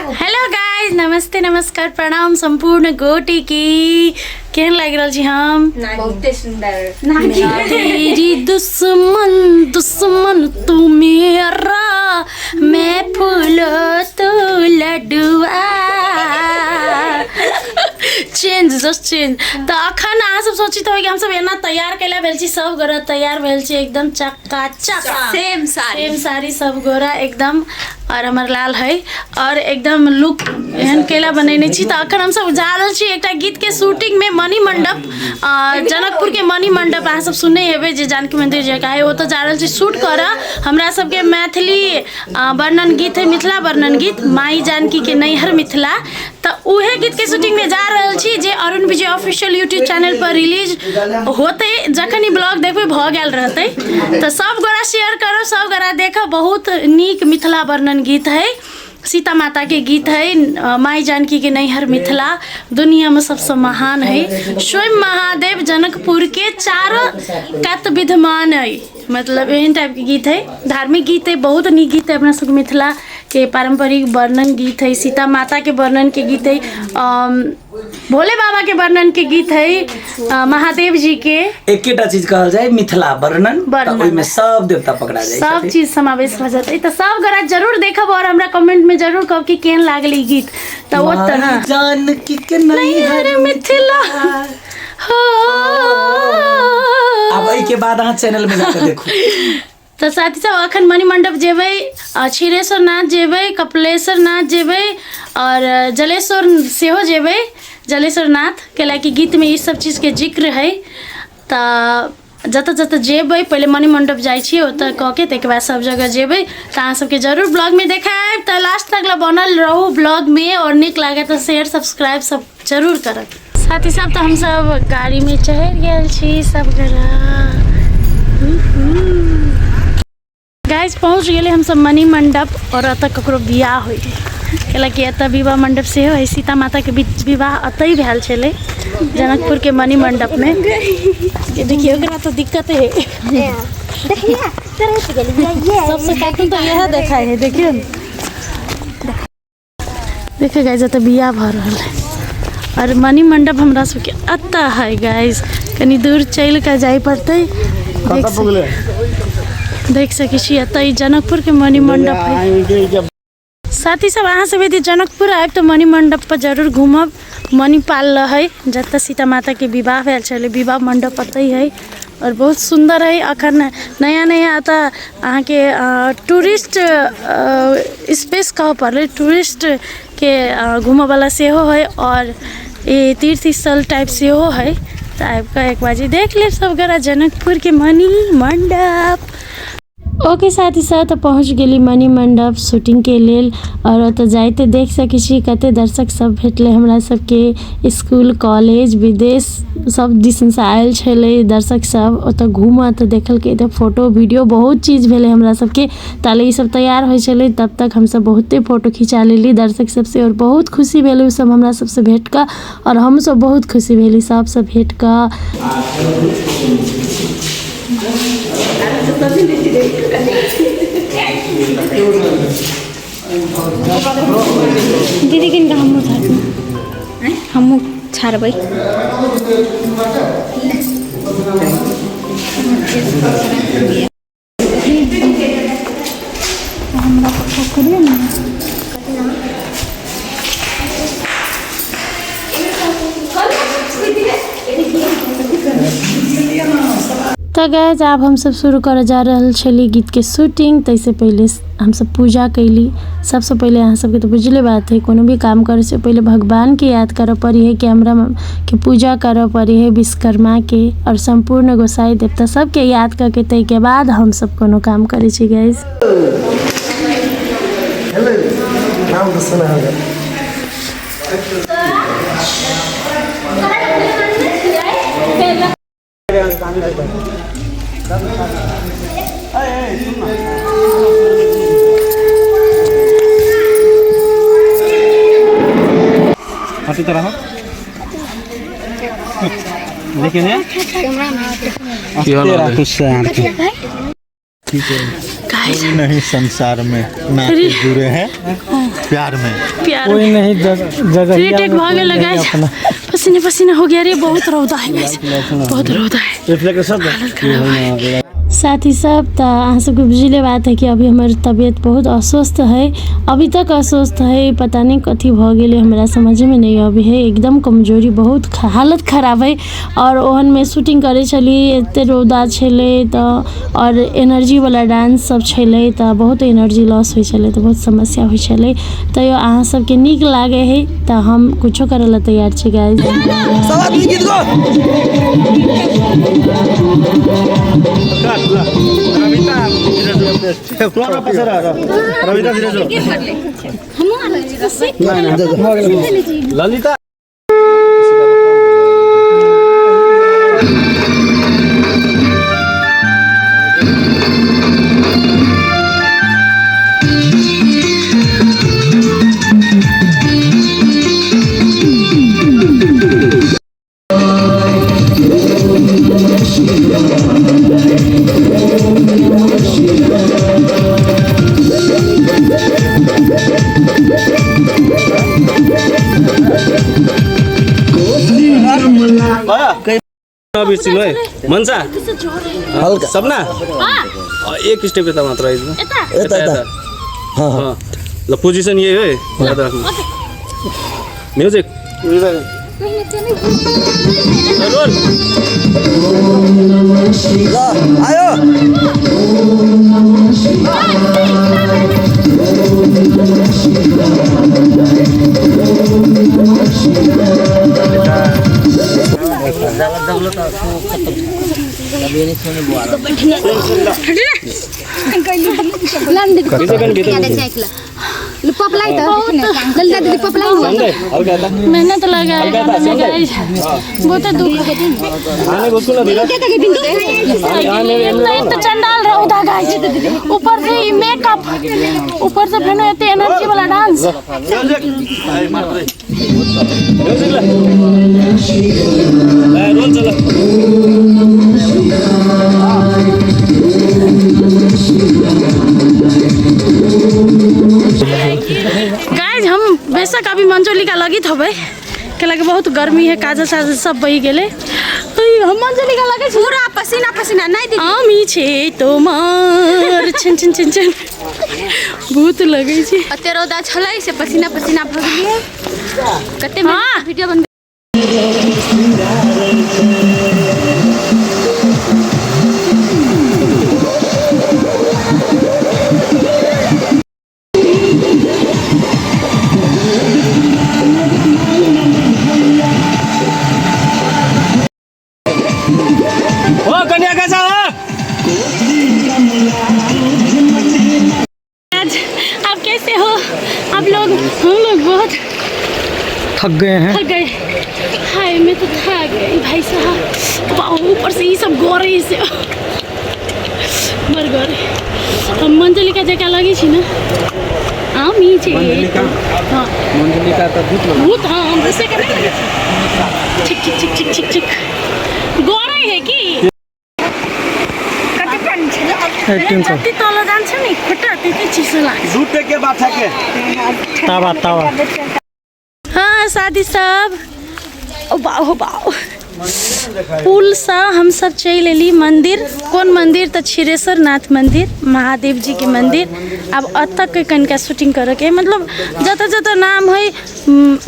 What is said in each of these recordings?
Hello guys, नमस्ते, नमस्कार, प्रणाम संपूर्ण गोटी की। केहन लागि रहल छी हम? बहुते सुंदर। तेरी दुश्मन दुश्मन तू मेरा, मैं फूलो तू लडुआ। Change, just change. तऽ अखन अहाँ सब सोचित होबै कि हमसब एना तैयार कैला भेल छी। सब गोरा तैयार भेल छी एकदम चकाचक, सेम साड़ी, सेम साड़ी सब गोरा एकदम, और हमर लाल है और एकदम लुक एहन कैला बनेने छी। तऽ अखन हमसब जा रहल छी एकटा गीत के शूटिंग में मणि मंडप, जनकपुर के मणि मंडप अहाँ सब सुनने हेबै जे जानकी मंदिर जगह है, ओतऽ जा रहल छी शूट करऽ। हमरा सबके मैथिली वर्णन गीत है, मिथिला वर्णन गीत, माई जानकी के नैहर मिथिला, तऽ उहे गीत के शूटिंग में जा रहल छी जे Arun Vijay official YouTube channel पर रिलीज होतै। जखन ई ब्लॉग देखबै भऽ गेल रहतै। तऽ सब गोरा शेयर करो, सब गोरा देखब। बहुत नीक मिथिला वर्णन गीत है, सीता माता के गीत है, माई जानकी के नैहर मिथिला दुनिया में सबसे महान है, स्वयं महादेव जनकपुर के चारो कात विद्यमान है। मतलब एहन टाइप के गीत है, धार्मिक गीत है, बहुत नीक गीत है। अपना सबके मिथिला के पारंपरिक वर्णन गीत है, सीता माता के वर्णन के गीत है, भोले बाबा के वर्णन के गीत है, महादेव जी के। एकेटा चीज कहल जाय, मिथिला वर्णन, तऽ वर्णन। ओहिमे सब देवता पकड़ा जाइ सब छथिन। चीज समावेश भऽ जेतै। तऽ सब गोरा जरूर देखब और हमरा कमेंट में जरूर कहब कि केहन लागल ई गीत। तऽ ओ तऽ माई जानकी के नैहर नैहर मिथिला हो। आब एहिके बाद अहाँ चैनल में जाके देखू। तऽ साथी सब, अखन मणिमंडप जेबै, क्षीरेश्वर नाथ जेबै, कपिलेश्वर नाथ जेबै और जलेश्वर सेहो जेबै, जलेश्वर नाथ, कैलाकि गीतमे ई सब चीजके जिक्र है। तऽ जतऽ जतऽ जेबै, पहिले मणिमंडप जाइ छी, ओतऽ कऽ के ताहिके बाद सब जगह जेबै, तऽ अहाँ सबके जरूर ब्लॉगमे देखायब। तऽ लास्ट तक ला बनल रहू ब्लॉगमे और नीक लागे तऽ शेयर सब्सक्राइब सब जरूर करब। साथी सब, तऽ हमसब गाड़ीमे चढ़ि गेल छी सब गोरा। गाइस, पहुँच गेलै हमसब मणि मंडप और एतऽ ककरो बियाह होइ है, कैलाकि एतऽ विवाह मंडप सेहो है। सीता माताके विवाह एतहि भेल छलै जनकपुरके मणि मंडपमे। ये देखिए, ओकरा तऽ दिक्कत है। सबसे कार्टून तऽ इएह देखाइ है। देखियौ ने, देखिए गाइस, एतऽ बियाह भऽ रहल है और मणि मंडप हमरा सबके एतऽ है गाइस, कनी दूर चलि कऽ जाय पड़तै। देख सकै छी, एतऽ ई जनकपुरके मणि मंडप है। साथी सब, अहाँ सब यदि जनकपुर आयब तऽ मणि मंडप पर जरूर घूमब। मणिपाल है जतऽ सीता माताके विवाह भेल छलै, विवाह मंडप एतै है और बहुत सुन्दर है। अखन नया नया एतऽ अहाँके टूरिस्ट स्पेस कहऽ पड़लै, टूरिस्टके घूमऽवला सेहो है और ई तीर्थ स्थल टाइप सेहो है। तऽ आबिकऽ एक बाजी देख लेब सब गोरा जनकपुरके मणि मण्डप। ओके साथी साथ, तऽ पहुँच गेली मणि मण्डप शूटिंगके लेल और ओतऽ जाइते देख सकै छी कते दर्शक सब भेटलै हमरा सबके। स्कूल, कॉलेज, विदेश सब दिसनसँ आयल छलै दर्शक सब ओतऽ घूमऽ। तऽ देखलकै तऽ फोटो वीडियो बहुत चीज भेलै हमरा सबके। ताले ई सब तैयार होइ छलै तब तक हमसब बहुते फोटो खिचा लेली दर्शक सबसँ और बहुत खुशी भेलै ओ सब हमरा सबसँ भेट कऽ और हमसब बहुत खुशी भेली सबसँ भेट कऽ। दीदी, किनका हमहूँ छाड़बै? हमहूँ छाड़बै। हमरा पकड़िए ने। तऽ गाइज, आब हमसब शुरू करऽ जा रहल छली गीतके शूटिंग। ताहिसँ पहिले हमसब पूजा कयली सबसँ पहिले। अहाँ सबके तऽ बुझले बात है, कोनो भी काम करैसँ पहिले भगवानके याद करऽ पड़ी है कि हमरा के पूजा करऽ पड़ी है विश्वकर्माके आओर सम्पूर्ण गोसाई देवता सबके याद कऽ के ताहिके बाद हमसब कोनो काम करै छी गाइज। नाम तऽ सुना होगा। हटी तरह देखिए ने तेरा गुस्सा है। गाइज, नहीं संसार में नाते जुड़े हैं। प्यार में प्यार कोई नहीं जगह थ्री टेक भऽ गेल गाइस। पसीना पसीना हो गया रे, बहुत रौदा है गाइस, बहुत रौदा है, हालत खराब है। साथी सब तऽ अहाँ सबके बुझले बात है कि अभी हमर तबियत बहुत अस्वस्थ है, अभी तक अस्वस्थ है, पता नहीं कथी भऽ गेलै हमरा समझमे नहि अबै है, एकदम कमजोरी, बहुत हालत खराब है। आओर ओहनमे शूटिंग करै छली, एते रौदा छलै तऽ, आओर एनर्जीवला डांस सब छलै तऽ बहुत एनर्जी लॉस होइ छलै, तऽ बहुत समस्या होइ छलै। तैयो अहाँ सबके नीक लागै है तऽ हम कुछो करै लए तैयार छी गाइस। सब आदमी गीत गो। ललिता मनसा हल्का सपना एक स्टेप यता मात्र आइज यता यता। हाँ हाँ ल पोजिसन यही है, याद राख्नु। Music roll. ल आयो। मेहनत लगा है गाना में गाइस, बहुत दुख। इतना चंडाल रौदा गाइस, ऊपर से ई मेकअप, ऊपर से फेनो एते एनर्जी वाला डांस। रोल चल। गाइस हम बेशक अभी मंजोलिका लगित होबै, कैलाकि बहुत गर्मी है, काजल साजल सब बहि गेलै। हम मंजोलिका लगै छै पूरा पसीना पसीना। नहीं दीदी आमी छे तोमार छिन छिन छिन छिन भूत लगै छै। अते रौदा छलै से पसीना पसीना भऽ गेलियै। कते हाँ। वीडियो बन। ओ कन्या कैसा हो? आज आप कैसे हो? आप लोग, हम लोग बहुत थक गए हैं। थक गए। हाय मैं तो थक गई भाई साहब। ऊपर से ये सब गोरे से मर गोरे। हम मंजलिका जका लगी छी ना, आमी छे। हाँ मंजलिका त भूत भूत। हाँ हम वैसे के नहीं लगे छी। ठीक ठीक ठीक ठीक ठीक ठीक गोरे है कि जति तल जान्छ नि खुट्टा त्यति चिसो लाग्छ। दूध के बाछा के तावा तावा। हाँ साथी सब, ओ बाओ बाओ पुल से हम सब चलि एली मंदिर। कोन मंदिर तऽ क्षीरेश्वर नाथ मंदिर, महादेव जी के मंदिर। आब एतऽ के कनिका शूटिंग करऽ के, मतलब जतऽ जतऽ नाम है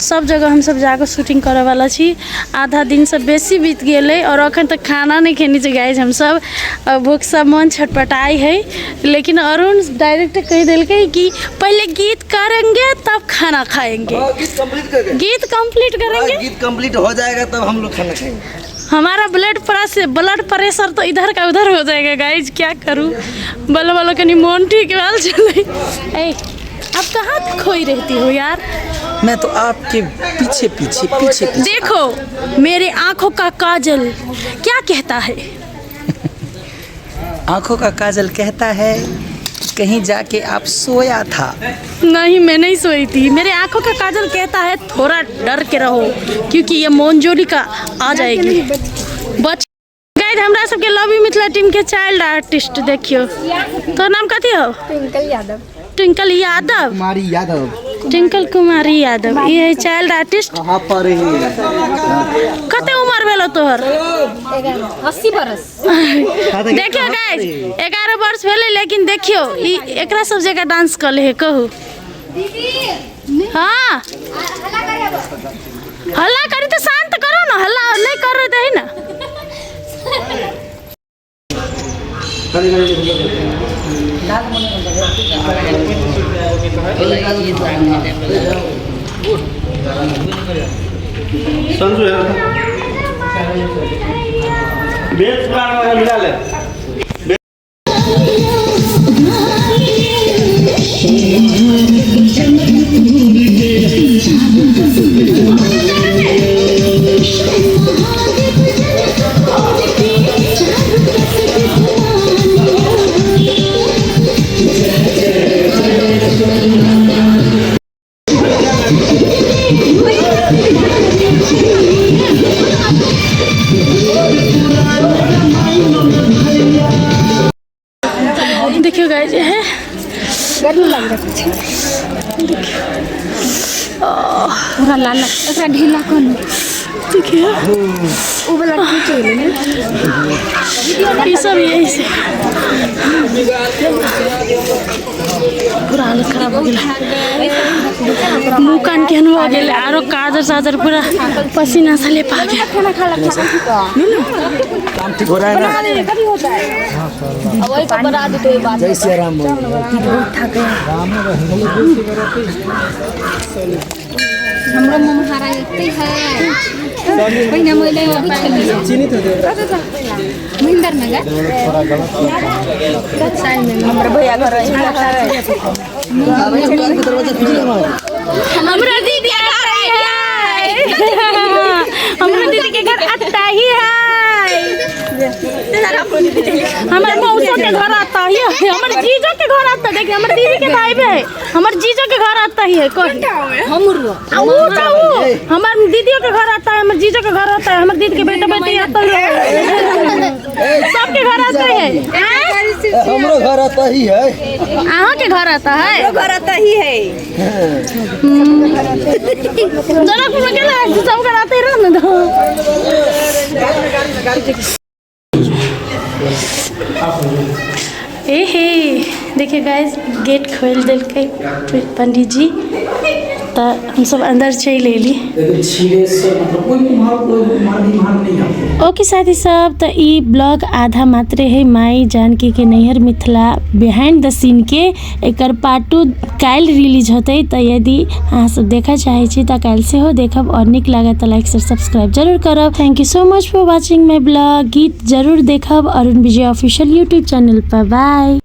सब जगह हम सब जाकऽ शूटिंग करऽ वाला छी। आधा दिन से बेसी बीत गेलै और अखन तक खाना नहीं खेने छी गाइस हम सब। भूख से मन छटपटाई है, लेकिन अरुण डायरेक्ट कहि देलकै कि पहले गीत करेंगे तब खाना खाएंगे। गीत कंप्लीट करके, गीत कंप्लीट करेंगे, गीत कंप्लीट हो जाएगा तब हम लोग खाना खाएंगे। हमारा ब्लड प्रेशर तो इधर का उधर हो जाएगा गाइज, क्या करूँ। बल्ल बल्ल कनी मोन ठीक भेल छलै। ए आप कहाँ खोई रहती हो यार? मैं तो आपके पीछे पीछे पीछे पीछे। देखो मेरे आंखों का काजल क्या कहता है? आंखों का काजल कहता है कहीं जाके आप सोया था। नहीं मैं नहीं सोई थी। मेरे आंखों का काजल कहता है थोड़ा डर के रहो क्योंकि ये मोनजोली का आ जाएगी। बच गाइस हमरा सबके लव you Mithila team के चाइल्ड आर्टिस्ट देखियो। तो नाम कथी हो? ट्विंकल यादव। ट्विंकल यादव। कुमारी यादव। ट्विंकल कुमारी यादव ई है चाइल्ड आर्टिस्ट। कहाँ पर है? कते उम्र भेलो तोहर? 80 बरस। देखियो गाइस, 11 वर्ष भेलै, लेकिन देखियो ई एकरा सब जगह डांस कऽ ले है। कहू हाँ, हल्ला करी तऽ शांत करो ना, हल्ला नहीं करो दही ना। संजू है बेच पुराना वाला मिला ले। देखियो गाइस है, गर्मी लागि रहल छै पूरा लाल लाल, एकरा ढीला कोन। देखियो उ वाला टूट गेलै ने। ई सब यही से पूरा हालत खराब हो गेल, मुँह कान केहन भऽ गेल, आरो काजर साजर पूरा पसीना से लेपा गेल। खाना खा लग काम ठीक हो रहा है ना? कभी होता है वही पर बना दे तो ये बात। जय सिया राम बोल। हमरो ममहारा एते है, पहिने मैले अबै छलियै महेंद्र नगर। हमर भैया घर है। हमरा दीदी के घर है, हमरा दीदी के घर आता ही है, हमर मौसो के घर आता ही है, हमर जीजो के घर आता। देखिए हमर दीदी के भाई भी है, हमर जीजो के घर आता ही है। कौन हमरो ऊ तो ऊ हमर दीदियों के घर आता है, हमर जीजो के घर आता है, हमर दीदी के बेटा बेटी आता है, सबके घर आता है। हमरो घर आता ही है। अहाँ के घर आता है? घर आता ही है। जनकपुर में गेला सब घर आते रह ना तो। ए हे देखिए गाइस, गेट खोल देलकै पंडित जी, तऽ हमसब अंदर चलि एली। ओके साथी सब, तऽ ई ब्लॉग आधा मात्रे है माई जानकी के नैहर मिथिला बिहाइंड the scene के। एकर पार्ट 2 काल्हि रिलीज होतै, तऽ यदि अहाँ सब देखऽ चाहै छी तऽ काल्हि सेहो देखब, और नीक लागत तऽ लाइक शेयर सब्सक्राइब जरूर करब। Thank you so much for watching my blog. गीत जरूर देखब Arun Vijay official YouTube channel पर। बाय।